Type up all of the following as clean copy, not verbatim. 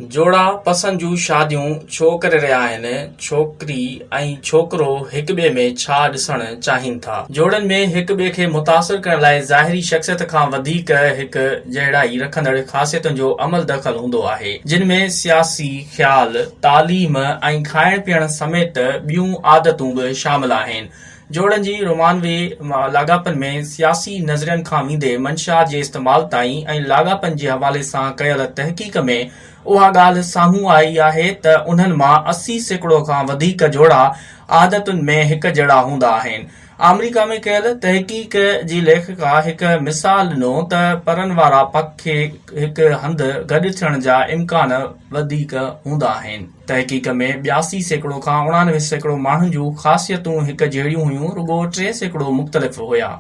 جوڙا پسند جون شاديون ڇو ڪري رهيا آهن؟ ڇوڪري ۽ ڇوڪرو هڪ ٻئي ۾ ڇا ڏسڻ چاهين ٿا؟ جوڙن ۾ هڪ ٻئي کي متاثر ڪرڻ لاء ظاهري شخصيت کان وڌيڪ هڪ جهڙائي رکندڙ خاصيتن جو عمل دخل هوندو آهي، جن ۾ سياسي خيال، تعليم ۽ کائڻ پيئڻ سميت ٻيون عادتون به شامل آهن. جوڙن جي رومانوي لاڳاپن ۾ سياسي نظرين کان ويندي منشيات جي استعمال تائين ۽ لاڳاپن جي حوالي سان ڪيل تحقيق ۾ اها ڳالهه سامهون آئي آهي ته انهن مان 80% کان وڌيڪ جوڙا عادتن ۾ هڪ جهڙا هوندا آهن. آمريڪا ۾ ڪيل تحقيق جي ليکڪا هڪ مثال ڏنو ته پرن وارا پکي هڪ هنڌ گڏ ٿيڻ جا امڪان وڌيڪ هوندا آهن. تحقيق ۾ 82% کان 89% ماڻهن جون خاصيتون هڪ جهڙيون هيون، رڳو 3% مختلف هيا.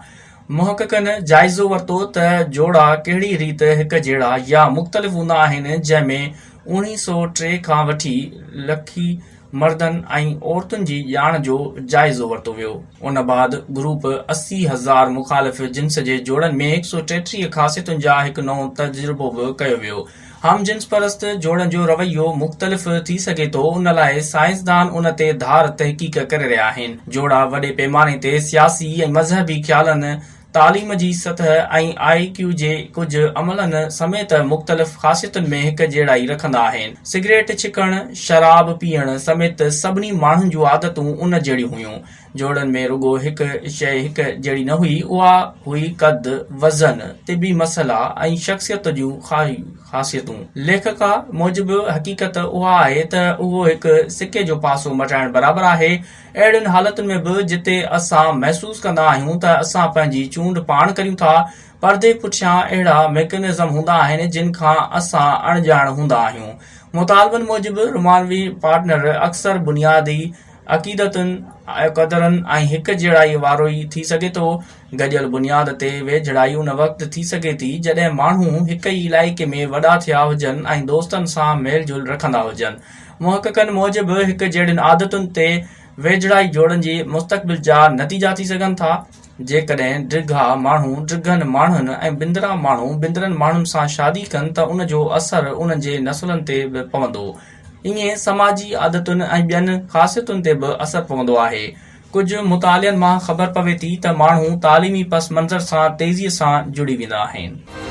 محققن جائزو ورتو ته جوڙا ڪهڙي ريت هڪ جهڙا يا مختلف هوندا آهن، جنهن ۾ 1903 کان وٺي لکي مردن ۽ عورتن جي ڄاڻ جو جائزو ورتو ويو. ان بعد گروپ 80 هزار مخالف جنس جي جوڙن ۾ 133 خاصيتن جا هڪ نئون تجربو به ڪيو ويو. هم جنس پرست جوڙن جو رويو مختلف ٿي سگهي ٿو، ان لاء سائنسدان ان تي ڌار تحقيق ڪري رهيا آهن. جوڙا وڏي پيماني تي سياسي ۽ مذهبي خيالن، تعليم جي سطح ۽ آء ڪيو جي ڪجهه عملن سميت مختلف خاصيتن ۾ هڪ جهڙائي رکندا آهن. سگريٽ ڇڪڻ، شراب پيئڻ سميت سڀني ماڻهن جون عادتون ان جهڙيون هيون. جوڙن ۾ رڳو هڪ شيء هڪ جهڙي نه هئي، اها هئي قد، وزن، طبي مسئلا ۽ شخصيت جون خاصيتون. ليکڪا موجب حقيقت اها آهي ته اهو هڪ سڪي جو پاسو مٽائڻ برابر آهي. اهڙين حالتن ۾ به جتي اسان محسوس ڪندا آهيون ته اسان پنهنجي چونڊ پاڻ ڪريون ٿا، پردي پٺيان اهڙا ميڪنزم هوندا آهن جن کان اسان اڻڄاڻ هوندا آهيون. مطالبن موجب رومانوي پارٽنر اڪثر بنيادي عقيدتن، قدرن ۽ هڪ جهڙائي وارو ئي ٿي سگهي ٿو. گڏيل بنياد تي ويجهڙائي ان وقت ٿي سگهي ٿي، جڏهن ماڻهو هڪ ئي علائقي ۾ وڏا ٿيا هجن ۽ دوستن سان ميل جول رکندا هجن. محققن موجب هڪ جهڙين عادتن تي ويجهڙائي جوڙن جي مستقبل جا نتيجا ٿي سگهن ٿا. جيڪڏهن ڊگها ماڻهو ڊگهن ماڻهن ۽ بندرا ماڻهو بندرن ماڻهن سان شادي ڪن ته ان جو اثر انهن جي نسلن تي به پوندو. ائين سماجي عادتن ۽ ٻين خاصيتن تي به اثر پوندو آهي. ڪجهه مطالعن مان خبر پوي ٿي ته ماڻهو تعليمي پس منظر سان تيزيء سان جڙي ويندا آهن.